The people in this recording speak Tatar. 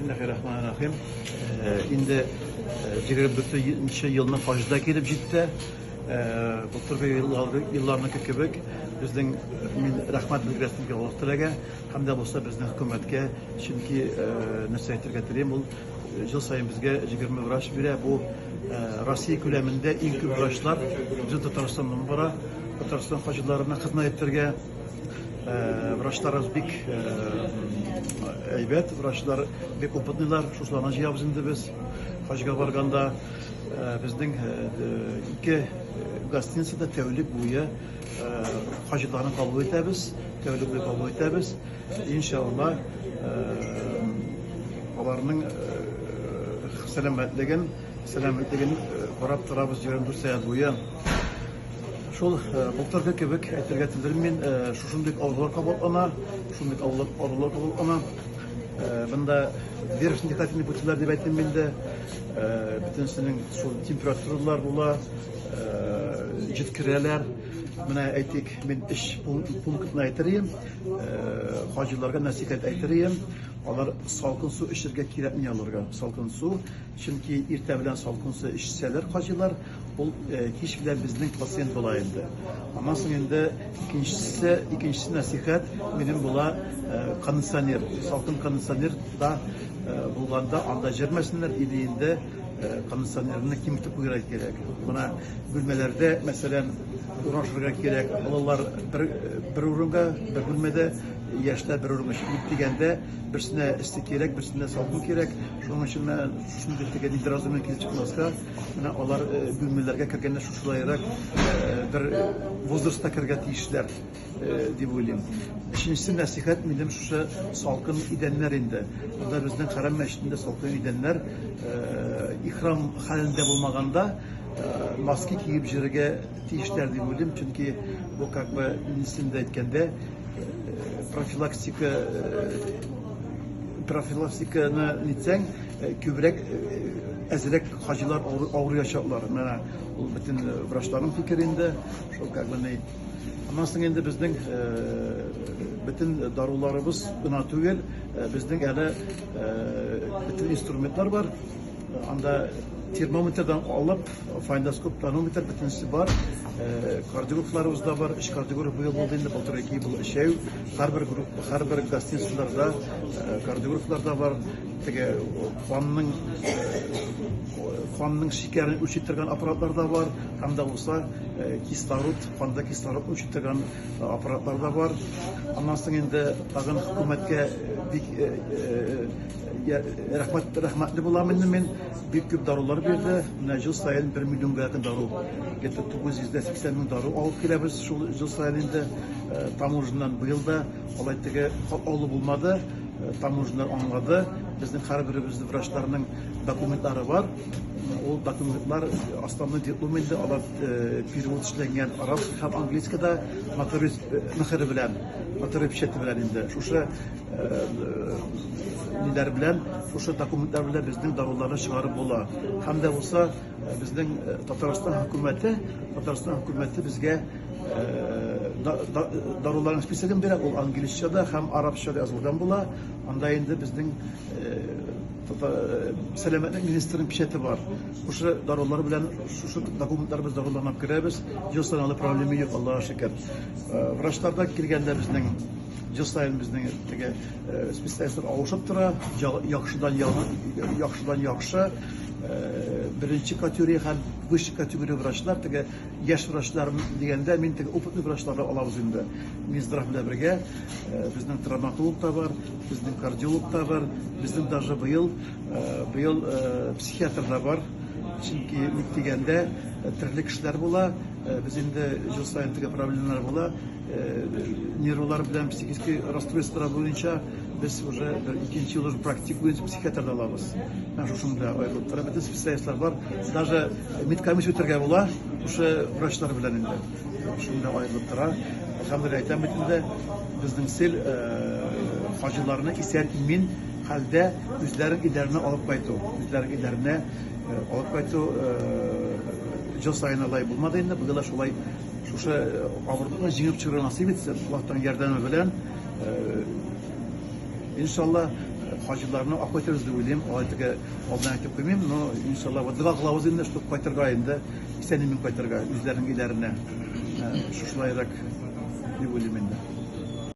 Бисмиллахир-рахманир-рахим. Инде 24 нче елны хаҗда килеп җитте. Былтыргы елларныкы кебек безнең мин рәхмәт белдерәсем килә Аллаһ Тәгаләгә һәм дә булса безнең хөкүмәткә, чөнки нәрсә әйтергә телим, ул ел саен безгә 20 врач бирә. Бу Россия күләмендә иң күп врачлар безнең Татарстаннан бара. Татарстан хаҗиларына хезмәт итәргә. Врачларыбыз бик әйбәт, врачлар бик опытныйлар, шушыларны җыябыз инде без. Хаҗга барганда безнең ике гостиницада тәүлек буе хаҗиларны кабул итәбез, тәүлек буе кабул итәбез. Иншалла, аларның сәламәтлеген, сәламәтлеген карап торабыз 24 сәгать буе. Шул былтыргы кебек әйтергә телим мин, шушындый авырулар кабатлана, шундый авырулар кабатлана. Монда вирусный дыхательный путилар дип әйтим инде. Бөтенесенең шул температуралар була, җиткерәләр. Менә әйтик, мин өч пунктны әйтер идем. Хаҗиларга нәсыйхәт әйтер идем. Алар салкын су эчәргә кирәкми аларга. Салкын су, чөнки иртә белән салкын су эчсәләр хаҗилар, Ул кич белән безнең пациент була инде. Аннан соң инде икенчесе, икенчесе нәсихәт минем була кондиционер. Салкын кондиционер да булганда анда җөрмәсеннәр или инде кондиционерны киметеп куярга кирәк. Менә бүлмәләрдә, мәсәлән, урнашырга кирәк. Балалар бер бер урынга, бер бүлмәдә, яшьләр бер урынга. Ник дигәндә, берсенә эссе кирәк, берсенә салкын кирәк. Шуның өчен менә шундый теге недоразумение килеп чыкмаска, Менә алар бүлмәләргә кергәндә шушылайрак бер возрастта керергә тиешләр дип уйлыйм. Өченчесе нәсыйхәт минем шушы салкын идәннәр инде. Монда безнең Хәрам мәчетендә салкын идәннәр ихрам хәлендә булмаганда маски киеп йөрергә тиешләр дип уйлыйм, чөнки бу как бы инглиз әйткәндә профилактика профилактиканы нитсәң, күбрәк әзрәк хаҗилар авырыячаклар. Менә ул бөтен врачларның фикере инде, шул как бы ни. Аннан соң инде безнең бөтен даруларыбыз гына түгел, безнең әле бөтен инструментлар бар. Анда термометрдан алып, файндоскоп, тонометр бөтенесе бар. Кардиографларыбыз да бар. Өч кардиограф быел булды инде, былтыр ике, быел өчәү. Һәрбер группа, һәрбер гостиницаларда кардиографлар да бар. Теге канның канның шикәрен үлчи торган аппаратлар да бар, һәм дә булса кислород, канда кислород үлчи торган аппаратлар да бар. Аннан соң инде тагын хөкүмәткә бик рәхмәт рәхмәтле булам инде мин. Бик күп дарулар бирде. Менә ел саен 1 миллионга якын дару, где-то 980 мең дару алып киләбез шул ел саен инде таможнядан быел да алай теге катлаулы булмады. Таможнялар аңлады. Безнең һәрберебезнең врачларның документлары бар. Ул документлар основной диплом инде, алар перевод эшләнгән арабский һәм английскийда нотариус мөхере белән, нотариус печате белән инде. Шушы ниләр белән, шушы документлар белән безнең даруларны чыгарып була. Һәм дә булса безнең Татарстан хөкүмәте, Татарстан хөкүмәте безгә даруларның списогын бирә, ул английча да һәм арабча да язылган була. Анда инде безнең сәламәтлек министрының печате бар. Шушы дарулар белән, шушы документлар без даруларны алып керәбез. Ел саен андый проблема юк, Аллага шөкер. Врачлардан килгәндә безнең ел саен безнең теге специалистлар авышып тора, яхшыдан яхшыдан яхшы беренче категория һәм высший категория врачлар, теге яшь врачлар дигәндә, мин теге опытный врачларны алабыз инде. Минздрав белән бергә безнең травматолог та бар, безнең кардиолог та бар, безнең даже быел быел психиатр да бар. Чөнки ник дигәндә төрле кешеләр була, без инде ел саен теге проблемалар була. Нервлар белән психический расстройстволар буенча без уже бер икенче ел уже практик буенча психиатр да алабыз. Менә шушында аерылып тора. Бөтен специалистлар бар. Даже медкомиссия үтәргә була шушы врачлар белән инде. Шунда аерылып тора. Әлхәмдүлилләһ әйтәм бит инде, безнең цель хаҗиларны исән-имин хәлдә үзләренең өйләренә алып кайту. Үзләренең өйләренә алып кайту ел саен алай булмады инде. Быел да шулай шушы авырлыкны җиңеп чыгарга насыйп итсен, Аллаһтан ярдәме белән. Иншалла, Хаҗиларны алып кайтырбыз дип уйлыйм. Алай теге алдан әйтеп куймыйм, но иншалла вот дога кылабыз инде, чтобы кайтырга инде, исән-имин кайтырга үзләренең өйләренә. Шушылайрак дип уйлыйм инде.